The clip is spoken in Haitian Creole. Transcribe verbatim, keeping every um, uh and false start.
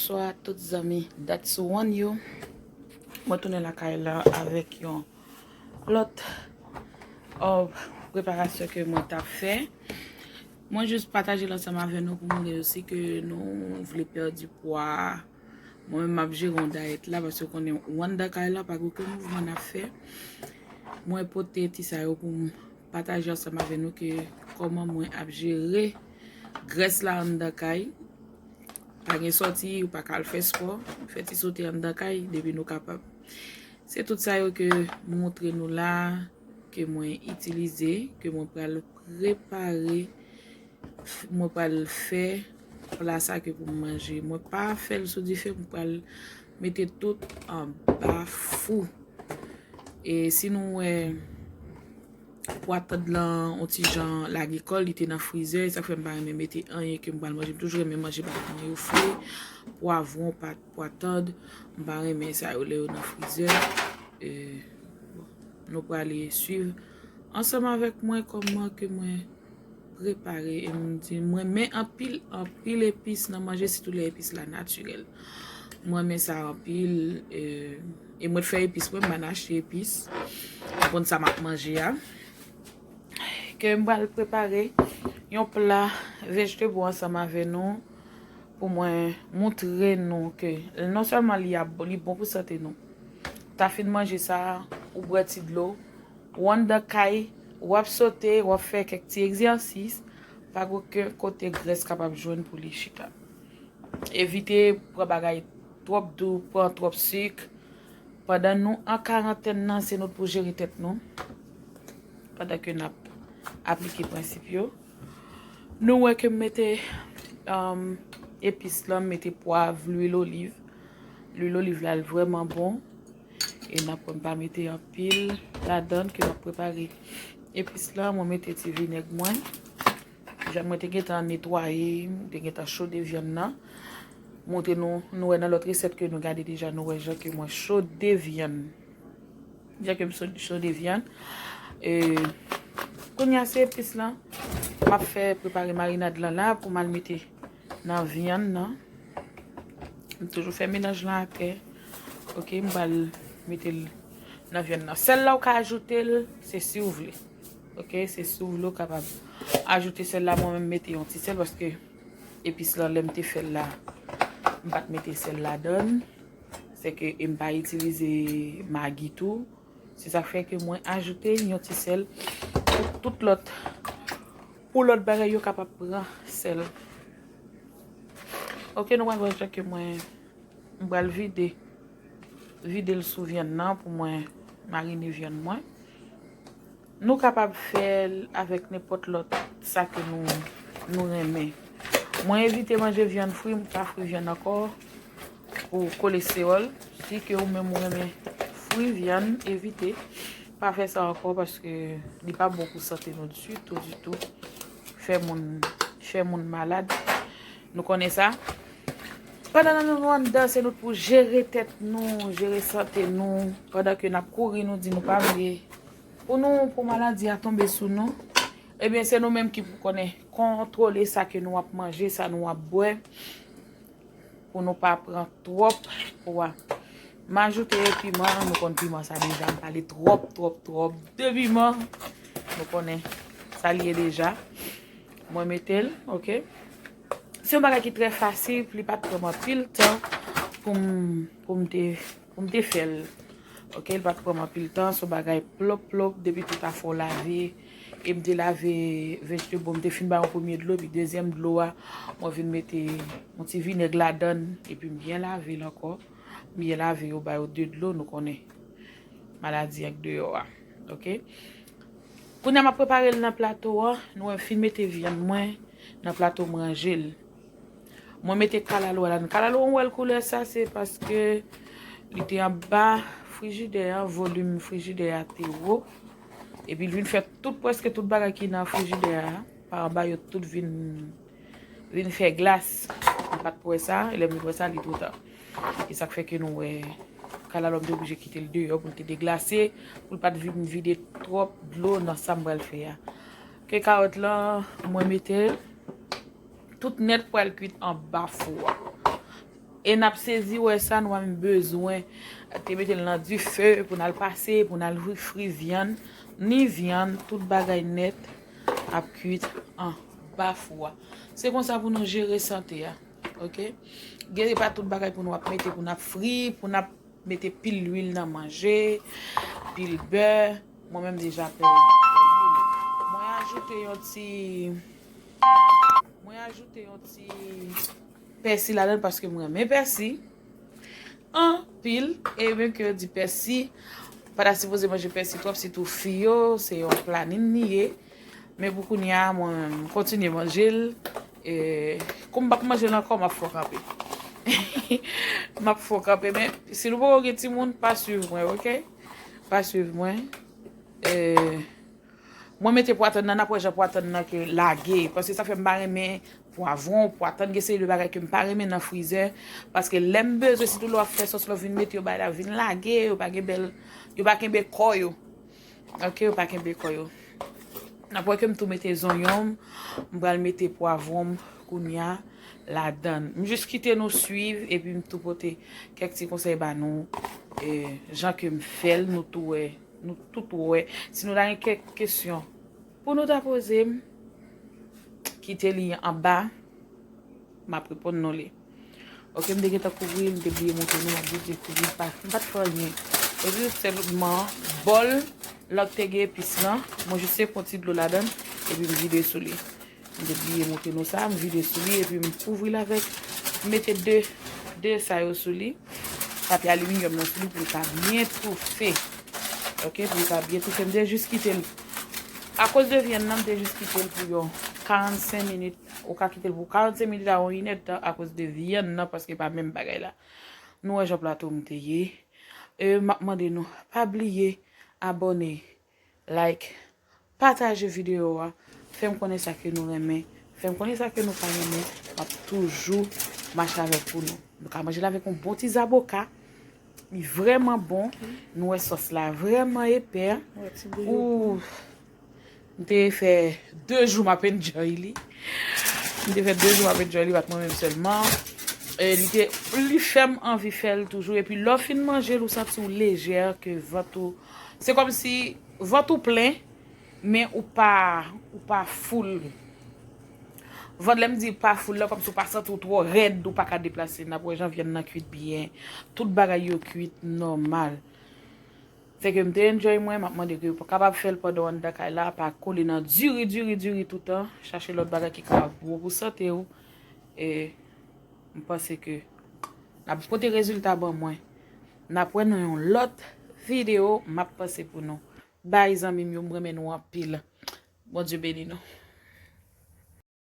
Bonswa tout zanmi That's One yo. Mwen tounen lakay la avèk yon lòt, uh, preparasyon ke mwen t ap fè. Mwen jis pataje l ansanm avè nou pou mwen osi ke nou vle pèdi pwa. Mwen menm m ap jere yon dayèt la paske w konnen w anndan kay la, pa gen okenn mouvman n ap fè. Mwen pote ti sa yo pou m pataje ansanm avè nou ke kòman mwen ap jere grès la anndan kay. Pa gen sòti, ou pa ka al fè spò, fè ti sote anndan kay depi nou kapab. Se tout sa yo ke m montre nou la, ke mwen itilize, ke mwen pral prepare, mwen pral fè pla sa ke pou m manje. Mwen pa fè l sou dife, mwen pral mete tout anba fou. E si nou wè pwa tand lan, yon ti jan lage kò l, li te nan frizè, sa fè m pa renmen mete anyen ke m pral manje. M toujou renmen manje bagay mwen yo fre, pwavwon, pa, pwa tand, m pa renmen sa yo lè yo nan frizè. E, bon, nou prale swiv ansanm avèk mwen kòman ke mwen prepare. E m di, mwen renmen anpil, anpil epis nan manje, sitou lè epis la natirèl. Mwen renmen sa anpil, e, e mwen fè epis mwen, m pa nan achte epis. Mwen konn sa m ap manje a. Ke m pral prepare yon pla vegetable ansanm avè nou pou mwen montre nou ke non sèlman li ap, li bon pou sante nou. Ta fin manje sa, ou bwè ti dlo, w anndan kay, w ap sote, w ap fè kèk ti egzèsis, pa gen okenn kote grès kapab jwenn pou li chita. Evite pran bagay twòp dou, pran twòp sik. Pandan nou an karantèn nan, se nou pou jere tèt nou. Pandan ke n ap aplike prensip yo. Nou wè ke m mete, um, epis lan, m mete pwav, lwil oliv. Lwil oliv la, l vrèman bon. E n ap wè m pa mete anpil ladan l ke m ap prepare epis lan. Mwen mete ti vinèg mwen. Jan mwen te gentan netwaye, m te gentan chode vyann nan. Montre nou, nou wè nan lòt resèt ke nou gade deja, nou wè jan ke mwen chode vyann. Jan ke m cho-, chode vyann. E, kounye a se epis lan. M ap fè prepare marinad lan la pou m al mete nan vyann nan. M toujou fè menaj lan atè. Ok, m pral mete l nan vyann nan. Sèl la ou ka ajoute l, se si w vle. Ok, se si w vle ou kapab ajoute sèl la. Mwen menm mete yon ti sèl paske epis lan lè m te fè l la, m pa t mete sèl ladan l. Se ke e m pa itilize magi tou. Se sa k fè ke mwen ajoute yon ti sèl pou tout lòt, pou lòt bagay yo kapab pran sèl. Ok, nou pral wè jan ke mwen, m pral vide, vide l sou vyann nan pou mwen marine vyann mwen. Nou kapab fè l avèk nenpòt lòt sa ke nou, nou renmen. Mwen evite manje vyann fri, m pa fri vyann ankò pou kolestewòl. Si ke ou menm ou renmen fri vyann, evite. Pa fè sa ankò paske li pa bon pou sante nou ditou, ditou. Fè moun, fè moun malad. Nou konnen sa. Pandan nou anndan, se nou pou jere tèt nou, jere sante nou. Pandan ke n ap kouri, nou di nou pa vle pou nou, pou maladi a tonbe sou nou. Ebyen, se nou menm ki pou konnen kontwole sa ke nou ap manje, sa nou ap bwè, pou nou pa pran twòp pwa. M ajoute piman, nou konn piman sa deja, m pale twòp, twòp, twòp de piman. Nou konnen sa l ye deja. Mwen mete l, ok. Se yon bagay ki trè fasil, li pa t pran m anpil tan pou m, pou m te, pou m te fè l. Ok, li pa t pran m anpil tan, se yon bagay plòp, plòp, depi tout afè w lave. E m te lave vegetable, m te fin ba yon premye dlo, epi dezyèm dlo a, mwen vin mete yon ti vinèg ladan l, epi m byen lave l ankò. M byen lave yo, ba yo de dlo, nou konnen maladi an k deyò a. Ok? Kounye a m ap prepare l nan plato a, nou wè m fin mete vyann mwen nan plato, m ranje l. Mwen mete kalalou a ladan. Kalalou an, w wè l koulè sa, se paske li te anba frijidè a, volim frijidè a te wo. Epi l vin fè tout, prèske tout bagay ki nan frijidè a, pa anba yo tout vin, vin fè glas. M pa t wè sa, e lè m vin wè sa, li twò ta. E sa k fè ke nou wè kalalou m te oblije kite l deyò pou l te deglase, pou l pa t vin vide twòp dlo nan sa m pral fè a. Ke kawòt lan, mwen mete l tout nèt pral kwit anba fou a. E n ap sezi wè sa, nou pa menm bezwen te mete l nan dife pou n al pase, pou n al fri, fri vyann, ni vyann, tout bagay nèt ap kuit anba fou a. Se konsa pou nou jere sante a, oke? Gen pa tout bagay pou nou ap mete, pou n ap fri, pou n ap mete pil lwil nan manje, pil bè. Mwen menm deja pè. Mwen ajoute yon ti, mwen ajoute yon ti pèsi ladan paske mwen renmen pèsi anpil. E menm ke yo di pèsi, pa ta sipoze manje pèsi twòp, sitou fi yo, se yon planin li ye. Men pou kounye a, mwen, m kontinye manje l. E, kou m p ap manje l ankò, m ap fè w kanpe. M ap fè w kanpe, men si nou poko gen timoun, pa swiv mwen, oke? Pa swiv mwen. E, mwen mete pwatann nan, n ap wè jan pwatann nan ke lage. Paske sa fè m pa renmen pwavwon, pwatann, gen seri de bagay ke m pa renmen nan frizè. Paske lè m bezwen, sitou lè w ap fè sòs, lè w vin mete yo bay la, vin lage, yo pa gen bèl, yo pa kenbe kò yo. Oke, yo pa kenbe kò yo. N ap wè ke m tou mete zonyon m, m pral mete pwavwon m kounye a ladan l. M jis kite nou swiv, epi m tou pote kèk ti konsèy ba nou, e, jan ke m fè l, nou tou wè, nou tout wè. Si nou ta gen kèk kesyon pou nou ta poze m, kite li anba, m ap reponn nou li. Oke, m te gentan kouvri l, m te bliye montre nou, m ap vide kouvri l, pa, m pa t fè anyen. E jis sèlman bòl la k te gen epis lan, mwen jis te pran ti dlo ladan l, epi m vide sou li. M te bliye montre nou sa, m vide sou li, epi m kouvri l avèk, m mete de, de sa yo sou li, papye aliminyòm nan sou li pou l ka byen toufe. Oke, pou l ka byen toufe. M te jis kite l, akoz de vyann nan, m te jis kite l pou yon karannsenk minit. Ou ka kite l pou karannsenk minit a yon inèdtan akoz de vyann nan, paske pa menm bagay la. Nou wè jan plato m te ye. E, m ap mande nou, pa bliye abòne, like, pataje videyo a, fè m konnen sa ke nou renmen, fè m konnen sa ke nou pa renmen, m ap toujou mache avèk pou nou. Nou ka manje l avèk yon bon ti zaboka, li vrèman bon, nou wè sòs la vrèman epè. Ou, m te fè de jou m ap enjoy li. M te fè de jou m ap enjoy li, pa t mwen menm sèlman. E li te, li fè m anvi fè l toujou. Epi lè w fin manje l, ou santi w lejè, ke vant ou, se kòmsi vant ou plen, men ou pa, ou pa full. Vant, lè m di pa full la, kòmsi ou pa santi w twò rèd, ou pa ka deplase. N ap wè jan vyann nan kuit byen. Tout bagay yo kuit nòmal. Fè ke m te enjoy mwen, m ap mande ke w kapab fè l pandan w anndan kay la, pa kole nan diri, diri, diri toutan. Chache lòt bagay ki ka bon pou sante w. E m panse ke n ap pote rezilta ban mwen. N ap wè nan yon lòt videyo, m ap panse pou nou. Bay zanmi m yo, m renmen nou anpil. Bondye beni nou.